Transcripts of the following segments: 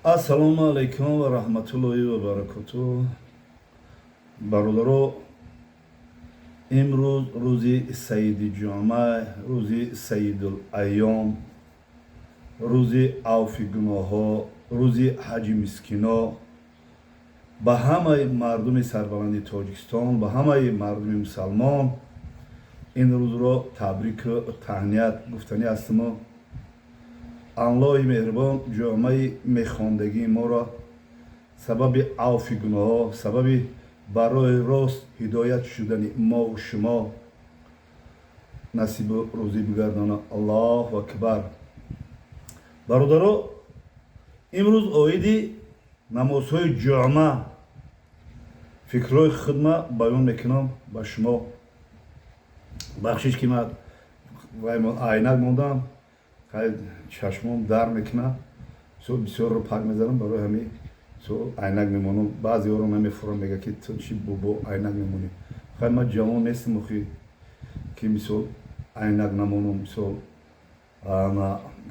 Ассалому алайкум ва раҳматуллоҳи ва баракоту. Бародаро, имрӯз рӯзи Саиди Ҷума, рӯзи Саидул Айём, рӯзи авфи гуноҳҳо, рӯзи ҳаҷи мискино. Ба ҳамаи мардуми сарбаланди Тоҷикистон, ба ҳамаи мардуми мусалмон ин рӯзро табрику таҳният гуфтанӣ ҳастиму Аллоҳи меҳрубон ҷомаи мехондагии моро сабаби авфи гуноҳҳо, сабаби барои рост ҳидоят шудани мову шумо насибу рӯзӣ бигардона. Аллоҳу акбар. Бародаро, имрӯз оиди намозҳои ҷума фикрҳои худма баён мекунам ба шумо. Бахшиш, ки ман айнак мондам, чашмом дар мекунад, бисёрро пак мезанам, барои ҳамин айнак мемонам. Баъзеҳоро намефурам, мега, ки ту чи, бобо, айнак мемонӣ? Хай, ман ҷавон нестам охи, ки мисол айнак намонам, мисол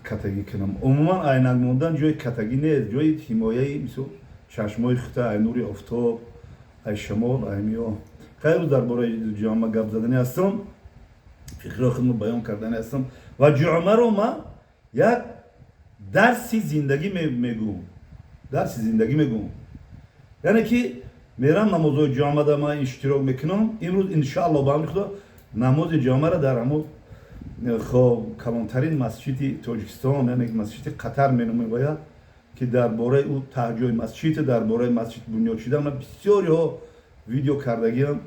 катагӣ кунам. Умуман, айнак мондан ҷои катагӣ нест, ҷои ҳимояи мисол чашмои хута ай нури офтоб, ай шамол, ай миё. Хай, рӯз дар бораи ҷума гап заданӣ ҳастам, фикрҳои худро баён карданӣ ҳастам ва ҷумаро ман як дарси зиндагӣ мегӯм, дарси зиндагӣ мегӯм. Яъне ки мерам намозҳои ҷумъада ман иштирок мекунам. Имрӯз, иншаалло, ба амри Худо, намози ҷумъаро дар ҳамо хоб калонтарин масҷиди Тоҷикистон, яъне масҷиди Қатар меномем бояд, ки дар бораи ӯ таҳҷои масҷид, дар бораи масҷид бунёд шуда ман бисёриҳо видео кардагиам.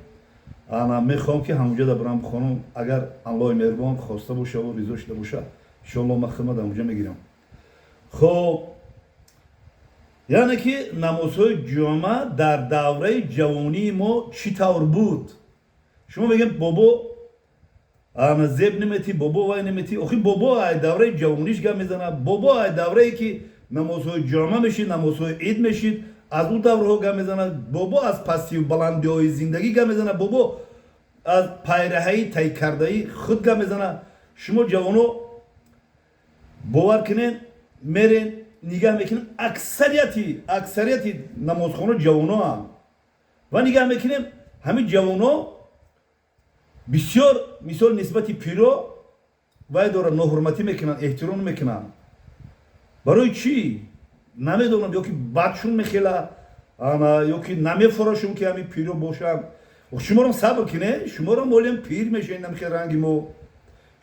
Ана мехоҳам, ки ҳамонҷо да бирам бихонам. Агар Аллоҳи меҳрубон хоста бошаву ризо шуда боша, иншоалло, ман хидмат ҳамонҷо мегирам. Хоб, яъне ки намозҳои ҷумъа дар давраи ҷавонии мо чӣ тавр буд? Шумо мегӯем, бобо, ана зеб неметӣ, бобо, вай неметӣ. Охи, бобо ай давраи ҷавониш гап мезанад. Бобо ай даврае, ки намозҳои ҷумъа мешид, намозҳои ид мешид, аз ӯ давраҳо гап мезанад. Бобо аз пастию баландиҳои зиндагӣ гап мезанад. Бобо аз пайраҳаи тай кардаи худ гап мезанад. Шумо ҷавоно, бовар кунед, мерен, нигаҳ мекунем, аксарияти намозхоно ҷавоноанд ва нигаҳ мекунем, ҳамин ҷавоно бисёр мисол нисбати пиро вай дорад, ноҳурматӣ мекунанд, эҳтиром мекунанд. Барои чӣ, намедонам. Ё ки бадшун мехела, ё ки намефорошун, ки ҳамин пиро бошанд. Шуморам сабр кине, шуморам молиам пир мешавед, намхел ранги мо.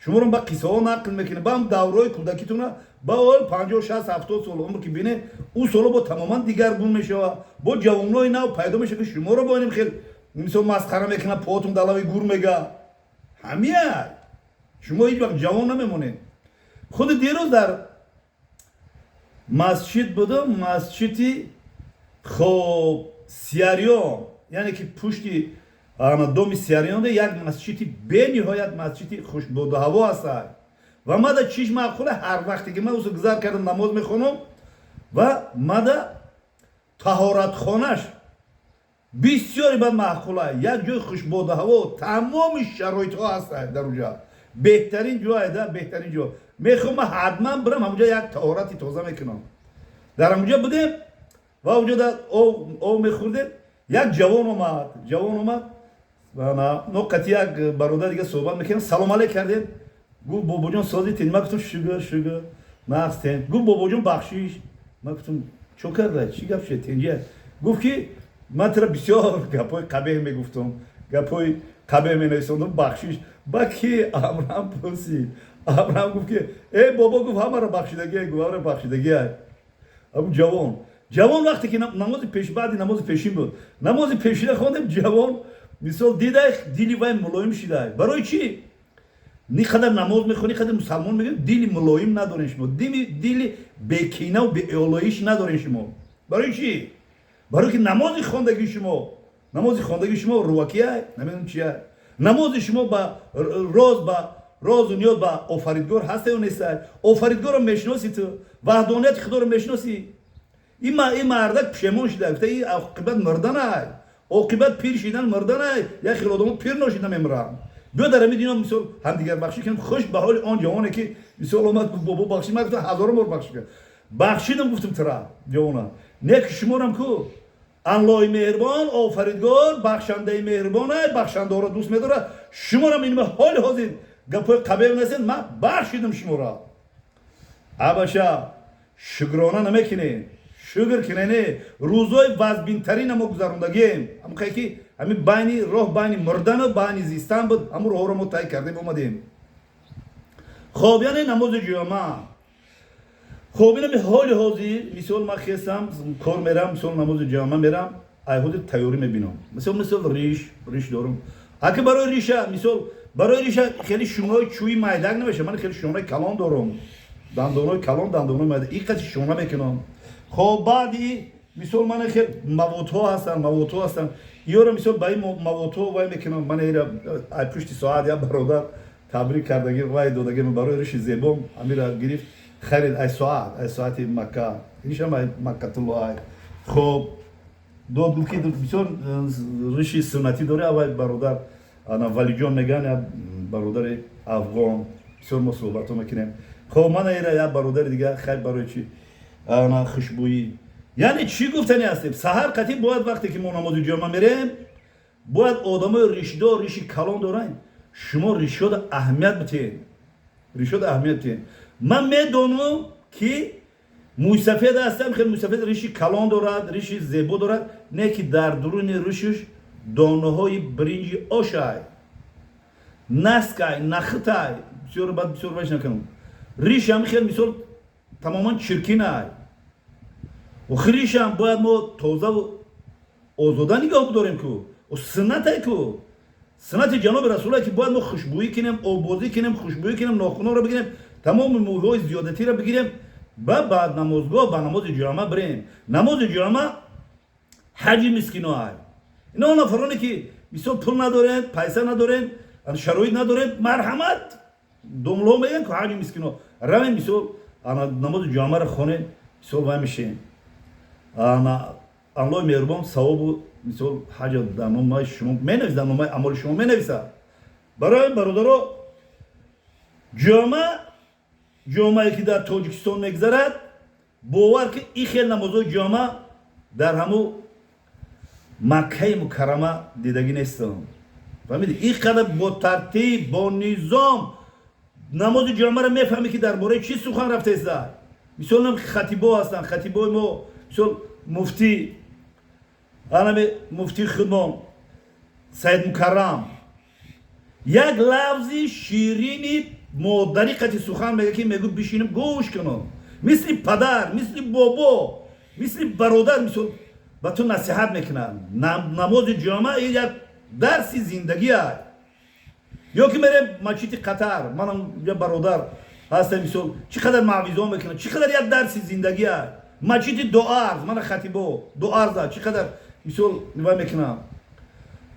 Шуморам ба қиссаҳо нақл мекунем, ба ҳам давраҳои кӯдакитона, ба ол 50, 60, 70 сол умр ки бине, ӯ соло бо тамоман дигаргун мешавад, бо ҷавонои нав пайдо мешавад, ки шуморо бо инем хел мисол масхара мекунад, потум далави гур мега. Ҳамия шумо ҳеҷ вақт ҷавон намемонед. Худи дирӯз дар масҷид будам, масҷиди хоб Сияриён, яъне ки пушти доми Сияриёнда як масҷиди бениҳоят масҷиди хушбоду ҳаво ҳастад ва мада чиш маъқула. Ҳар вақте ки ман усо гузар кардам, намоз мехонам ва мада таҳоратхонаш бисёре бад маъқула. Як ҷои хушбоду ҳаво, тамоми шароитҳо ҳастад дар уҷа, беҳтарин ҷоеда, беҳтарин ҷо. Мехоҳам, ман ҳатман бирам ҳамуҷа, як таҳорати тоза мекунам. Дар ҳамуҷа будем ва уҷа об мехӯрдем. Як ҷавон омад, ҷавон омад, но қати як бародар дига суҳбат мекардем, салом алейк кардем. Гуфт: «Бобоҷон, созитен?» Ман гуфтам: «Шукр, шукр, нағзтен». Гуфт: «Бобоҷон, бахшиш». Ман гуфтам: «Чо карда, чӣ гап шуд, тенҷия?» Гуфт, ки ман тура бисёр гапҳои қабеҳ мегуфтам, гапҳои қабеҳ менависондам, бахшиш. Ба ки Абраҳам пурсид. Абраҳам гуфт, ки э бобо, гуфт, ҳамаро бахшидагия, гуфт, ҳамаро бахшидагия. Абу ҷавон вақте ки намози пеш, баъди намози пешин буд, намози пешина хондем, ҷавон мисол дидай, дили вай мулоим шидай. Барои чӣ? Ни қадар намоз мехонӣ, қадар мусалмон мегӯ, дили мулоим надорен шумо, дили бекинаву беолоиш надорен шумо. Барои чӣ? Барои ки намози хондагии шумо рувакия, намедонам чия. Намози шумо ба роз, ба розу ниёз ба Офаридгор ҳаста ё неста? Офаридгорро мешиносӣ ту? Ваҳдонияти Худоро мешиносӣ? Ин мардак пушемон шида, гуфта: «И оқибат мурданай, оқибат пир шидан мурданай, як хел одамо пир ношида мемиранд. Биё, дар ҳамин дунё мисол ҳамдигар бахшӣ кунем». Хуш ба ҳоли он ҷавоне, ки мисол омад: «Бобо, бахшӣ». Ман гуфтам: «Ҳазорон бор бахшӣ кард». Бахшидам, гуфтам, тира ҷавона. Не ки шуморам ку Аллоҳи меҳрибон, офаридгор, бахшандаи меҳрибонай, бахшандаҳоро дӯст медорад. Шуморам инма ҳоли ҳозир гапҳои қабеҳ нестед, ман бахшидам шуморо. Абаша шукрона намекунед, шукр кинене. Рӯзҳои вазбинтарина мо гузарондагием, ҳамқае ки ҳамин байни роҳ, байни мурдану байни зистан буд, ҳамун роҳро мо тай кардем, омадем. Хоб, яъне намози ҷумъа. Хоб, инами ҳоли ҳозир, мисол, ман хестам, кор мерам, мисол, намози ҷумъа мерам, ай ҳозир тайёрӣ мебинам. Мисол, риш дорам. Аки барои риша, мисол, барои риша хеле шунаҳои чӯи майдак намеша. Ман хеле шунаҳои калон дорам, дандонҳои калон, дандонҳои майда, ин қади шуна мекунам. Хоб, баъди, мисол, мана хел маводҳо ҳастанд, маводҳо ҳастанд, иёро, мисол, ба ин маводҳо вай мекунам. Мана ира ай пушти соат як бародар табрик кардаги, вай додаги, барои риши зебом амира гирифт, харид ай соат, ай соати Макка, ишам ай Маккатулло ай. Хоб, дод, гуфт, ки бисёр риши суннатӣ дори. Авай бародар, ана Валиҷон мегӯян, як бародари афғон, бисёр мо суҳбатҳо мекунем. Хоб, мана ира як бародари дига, хай, барои чи, ана хушбӯӣ. Яъне чӣ гуфтани ҳастем? Саҳар қатӣ бояд, вақте ки мо намози ҷумъа мерем, бояд одамои ришдор, риши калон доранд, шумо ришода аҳамият битиҳед, ришода аҳамият битиҳед. Ман медонам, ки мӯйсафед ҳастам, хеле мӯйсафед риши калон дорад, риши зебо дорад, не ки дар дуруни ришиш донаҳои биринҷи ошай, наскай, нахитай, бисёр бад, бисёр ваш накунам. Риш ҳам хел, мисол, тамоман чиркинай. Ришам бояд мо тозаву озода нигоҳ бидорем ку, суннатай ку, суннати ҷаноби расулае, ки бояд мо хушбӯӣ кунем, оббозӣ кунем, хушбӯӣ кунем, нохунҳоро бигирем, тамоми мӯйҳои зиёдатиро бигирем, ба намозгоҳ, ба намози ҷумъа бирем. Намози ҷумъа ҳаҷи мискиноай. Ино нафароне, ки мисол пул надоред, пайса надоред, шароит надоред, марҳамат, домло мегӯян ку, ҳаҷи мискино равем, мисол, намози ҷумъаро хонем, мисол, вай мешем. Аллоҳи меҳрубон савобу, мисол, ҳаҷа дар номаи шумо менависа, дар номаи амоли шумо менависа. Барои бародаро, ҷумъа, ҷумъае ки дар Тоҷикистон мегузарад, бовар ки ин хел намозҳои ҷумъа дар ҳамун Маккаи Мукаррама дидагӣ нестам. Фаҳмиди, ин қадар бо тартиб, бо низом намози ҷумъаро мефаҳмӣ, ки дар бораи чӣ сухан рафтеста. Мисол, нам хатибо ҳастанд, хатибои мо, мисол, муфтӣ, анами муфтии худмон Саид Мукаррам як лафзи ширини модарӣ қати сухан мега, ки мегӯ бишинам, гӯш кунам, мисли падар, мисли бобо, мисли бародар, мисол, ба ту насиҳат мекунад. Намози ҷумъа як дарси зиндагӣ аст. Ё ки мерем масҷиди Қатар, манам я бародар ҳастам, мисол, чӣ қадар мавъизо мекунад, чӣ қадар як дарси зиндагӣ аст. Масҷиди Дуарз, мана хатибо Дуарза чӣ қадар, мисол, вай мекунам,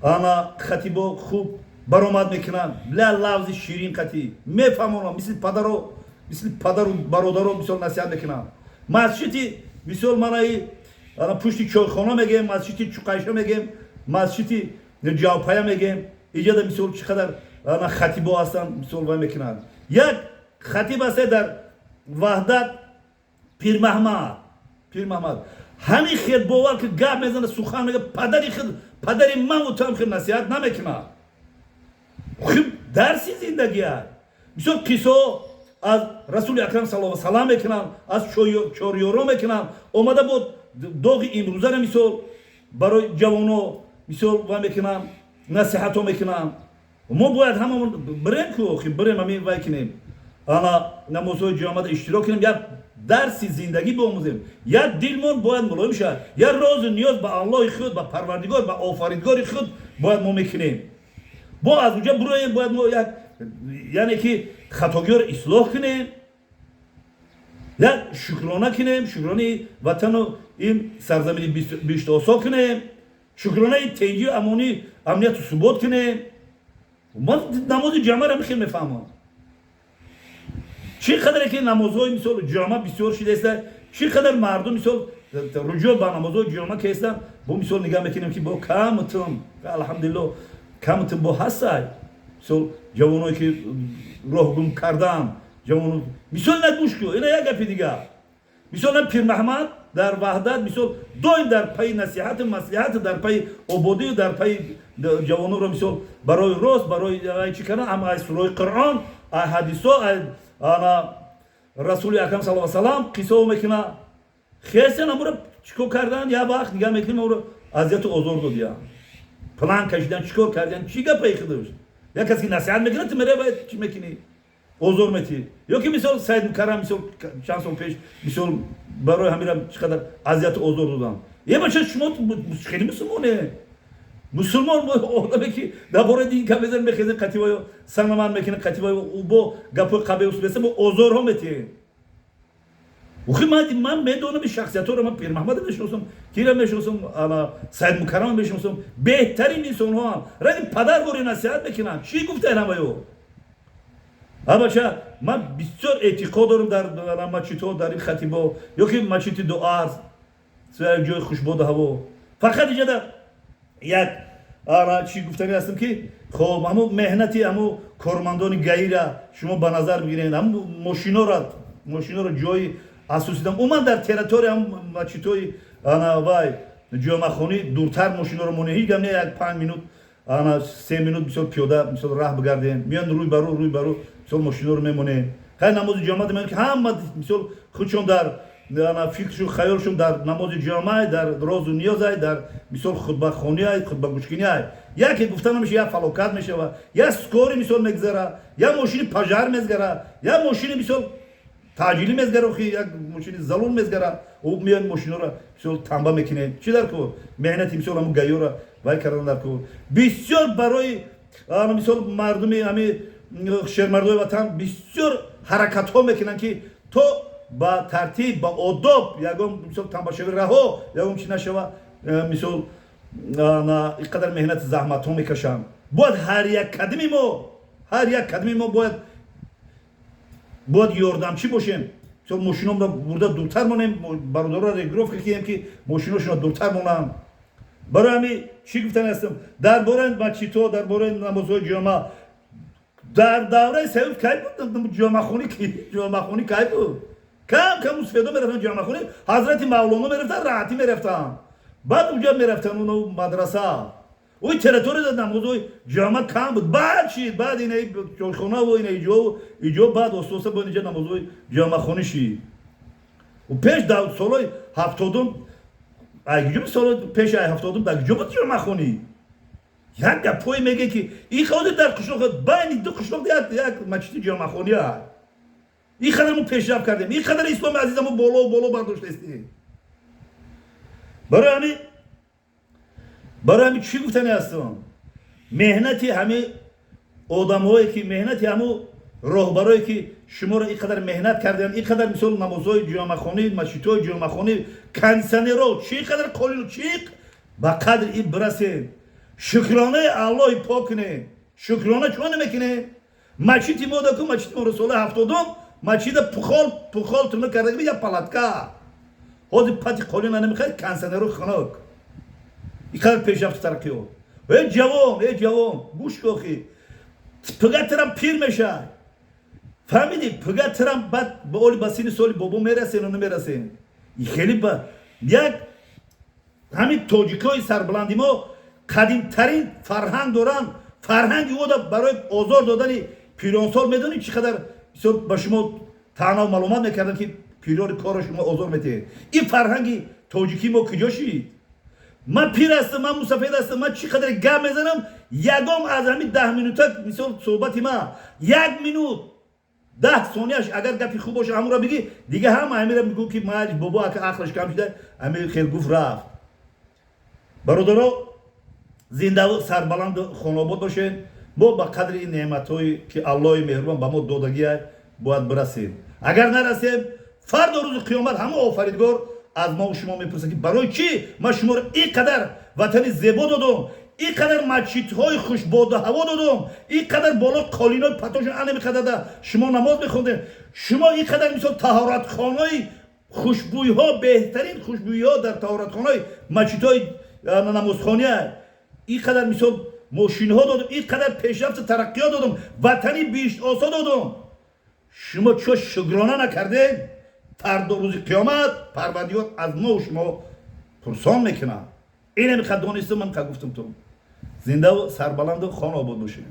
ана хатибо хуб баромад мекунанд, ла лафзи ширин қатӣ мефаҳмонам, мисли падаро, мисли падару бародаро, мисол, насиҳат мекунам. Масҷиди, мисол, манаи ана пушти чойхона мегем, масҷиди Чуқайша мегем, масҷиди Ҷавпая мегем, иҷода, мисол, чӣ қадар ана хатибо ҳастанд, мисол, вай мекунанд. Як хатиб ҳаста дар Ваҳдат, Пирмаҳмад, Пирмаҳмад, ҳамин хел, бовар ки, гап мезана, сухан мега, падари хел, падари ман ту ҳам хел насиҳат намекунад. Хуб, дарси зиндагӣ аст. Бисёр қиссо аз Расули Акрам саллаллоҳу салам мекунанд, аз чорёро мекунанд, омада бо доғи имрӯзара, мисол, барои ҷавоно, мисол, вай мекунанд, насиҳатҳо мекунанд. Мо бояд ҳамамон бирем ку, охи бирем, ҳамин вай кунем, ана намозҳои ҷамоата иштирок кунем, як дарси зиндагӣ биомӯзем, як дилмон бояд мулоим шавад, як розу ниёз ба Аллоҳи худ, ба Парвардигор, ба Офаридгори худ бояд мо мекунем. Бо аз уҷа буроем, бояд мо як, яъне ки, хатогиҳоро ислоҳ кунем, як шукрона кунем, шукронаи ватану ин сарзамини биҳиштосо кунем, шукронаи тенҷию амонӣ, амнияту субот кунем. Ман намози ҷамъаро хел мефаҳмам. Чӣ қадаре ки намозҳои, мисол, ҷамъа бисёр шудааста, чӣ қадар мардум, мисол, руҷӯъ ба намозҳои ҷамъа кестанд, бо, мисол, нигаҳ мекунем, ки бо камтум, алҳамдулилло, камтум бо ҳастай, мисол, ҷавоное ки роҳ гум кардан, ҷавоно, мисол, на, гӯш ку, ина як гапи дигар. Мисол, Пирмаҳмад дар Ваҳдат, мисол, доим дар пайи насиҳату маслиҳат, дар пайи ободию дар пайи ҷавононро, мисол, барои рост, барои чӣ кардан, ҳама аз сураи Қуръон, ай ҳадисо, ай ана Расули Акрам саллаллоҳу алайҳи васаллам қиссао мекуна. Хесен амуро чикор кардан, як вақт нигаҳ мекунем, амуро азияту озор додия, план кашидан, чикор кардан, чӣ гапаи худаш? Як касе ки насиҳат мекунад, ту меравӣ, чӣ мекунӣ, озор метӣ. Ё ки, мисол, Саид Мукаррам, мисол, чанд сол пеш, мисол, барои ҳамира чӣ қадар азияту озор додам. Е бача, шумо хеле мусулмоне, мусулмон одаме ки дар бораи дин гап мезанад, мехезем, қативаю санаман мекунем, қативаю бо гапҳои қабеҳ меса, мо озорҳо метиҳем. Охи ман медонам ин шахсиятҳоро, ман Пирмаҳмада мешиносам, кира мешиносам, ана Саид Мукаррама мешиносам, беҳтарин инсонҳоам, раги падар бори насиҳат мекунанд. Чӣ гуфтаен ҳамаё? Абача, ман бисёр эътиқод дорам дар мачитҳо, дар ин хатибо, ё ки мачити дуарз, ҷои хушбоду ҳаво. Фақат иҷада як ана чӣ гуфтанӣ ҳастам, ки хоб, ҳамун меҳнати ҳамун кормандони ГАИ-ра шумо ба назар бигиред, ҳамун мошинора ҷои асосидан, умуман дар территория ҳам мачитҳои ана вай ҷомахонӣ дуртар мошиноро монем. Ҳеҷ гап не, як 5 минут, ана 3 минут, мисол, пиёда, мисол, раҳ бигардем, меян рӯй ба рӯ, рӯй ба рӯ, мисол, мошиноро мемонем. Хай, намози ҷомаа меоянд, ки ҳама, мисол, худшон дар ана фикршон, хаёлшон дар намози ҷомаай, дар розу ниёзай, дар, мисол, хутбахониай, хутбагӯшкиниай. Яке гуфта намеша, як фалокат мешава, як скорый, мисол, мегзара, як мошини пожар мезгара, як мошини, мисол, таъҷилӣ мезгара, охи як мошини залон мезгара, ӯ меояд, мошинора, мисол, тамба мекунед. Чӣ дар кор? Меҳнати, мисол, ҳамун ГАИ-ора вай кардан дар кор. Бисёр барои, мисол, мардуми ҳами шермардои ватан бисёр ҳаракатҳо мекунанд, ки то ба тартиб, ба одоб, ягон, мисол, тамбашави раҳо ягон чи нашава. Мисол, ин қадар меҳнати заҳматҳо мекашанд. Бояд ҳар як қадами мо, ҳар як қадами мо бояд ёрдамчӣ бошем. Мисол, мошиномро бурда дуртар монем, бародароро регулировка кунем, ки мошиношонро дуртар монанд. Барои ҳами чӣ гуфтани ҳастам дар бораи мачитҳо, дар бораи намозҳои ҷомеа? Дар давраи Союз кай буд ҷомеахонӣ? Ҷомеахонӣ кай буд? Кам кам мусфедо мерафтан ҷомеахонӣ, Ҳазрати Мавлоно мерафтан, раҳатӣ мерафтан, баъд уҷа мерафтан уно мадраса. Ӯи территория намозҳои ҷомеа кам буд. Баъд шид, баъд ина чойхонаву ина иҷо иҷо, баъд оста-оста бо инҷа намозҳои ҷомеахонӣ шид. Пеш, солҳои 70-ум, айгиҷо, соли пеши ай 70-ум дар куҷо буд ҷомеахонӣ? Як гапҳое мегӯяд, ки ин ҳозир дар қишлоқ, байни ду қишлоқ як мачити ҷомеахонӣ аст. Ин қадар мо пешрафт кардем, ин қадар исломи азизамо боло боло бардоштаистем. Барои ҳами чӣ гуфтани ҳастам? Меҳнати ҳами одамҳое ки, меҳнати ҳаму роҳбарое ки шуморо ин қадар меҳнат карданд, ин қадар, мисол, намозҳои ҷомеахонӣ, масҷидҳои ҷомеахонӣ, кондитсионеро чӣ қадар қолину чӣ ба қадри ин бирасед, шукронаи Аллоҳи пок кунед. Шукрона чун намекунед? Мачити мо даку, мачити моро соли 70-ум мачида пухол пухол туна кардаги, як палатка. Ҳозир пати қолина намехоҳад, кондитсионеро хунук. Ин қадар пешрафту тараққиёт. Э ҷавон, э ҷавон, гӯш кохи, пига пир мешавад, фаҳмидӣ? Пига тирам, баъд ба оли ба сини соли бобо мерасен, намерасен. Хеле ба як ҳамин тоҷикҳои сарбаланди мо қадимтарин фарҳанг доранд. Фарҳанги ода барои озор додани пиронсол, медонед, чӣ қадар бисёр ба шумо таънаву маълумат мекардам, ки пирони корро шумо озор метиҳед. Ин фарҳанги тоҷикии мо куҷо шид? Ман пир ҳастам, ман мусафед ҳастам, ман чӣ қадар гап мезанам, ягом аз ҳамин 10 минута, мисол, суҳбати ман 1 минут 10 сонияш агар гапи хуб боша, ҳамонро бигӣ, дига ҳама ҳамира мегӯ, ки майли, бобо ака ақлаш кам шуда, ҳами хел гуфт, рафт. Бародаро, зиндаву сарбаланду хонобод бошед. Мо ба қадри ин неъматҳое, ки Аллоҳи меҳрубон ба мо додагия, бояд бирасем. Агар нарасем, фардо рӯзи қиёмат ҳама Офаридгор аз мо шумо мепурсад, ки барои чӣ ман шуморо ин қадар ватани зебо додум, ин қадар масҷидҳои хушбоду ҳаво додум, ин қадар боло қолинои патошон ана меқадарда шумо намоз мехондем, шумо ин қадар, мисол, таҳоратхонаи хушбӯйҳо, беҳтарин хушбӯйҳо дар таҳоратхонаи масҷидҳои намозхония, ин қадар, мисол, мошинҳо додум, ин қадар пешрафту тараққиёт додум, ватани биҳиштосо додум, шумо чо шукрона накардед? Фардо, рӯзи қиёмат, Парвардигор аз мо шумо пурсон мекунад. Инами қа донистум, ман қа гуфтум. Ту зиндаву сарбаланду хона обод бошем.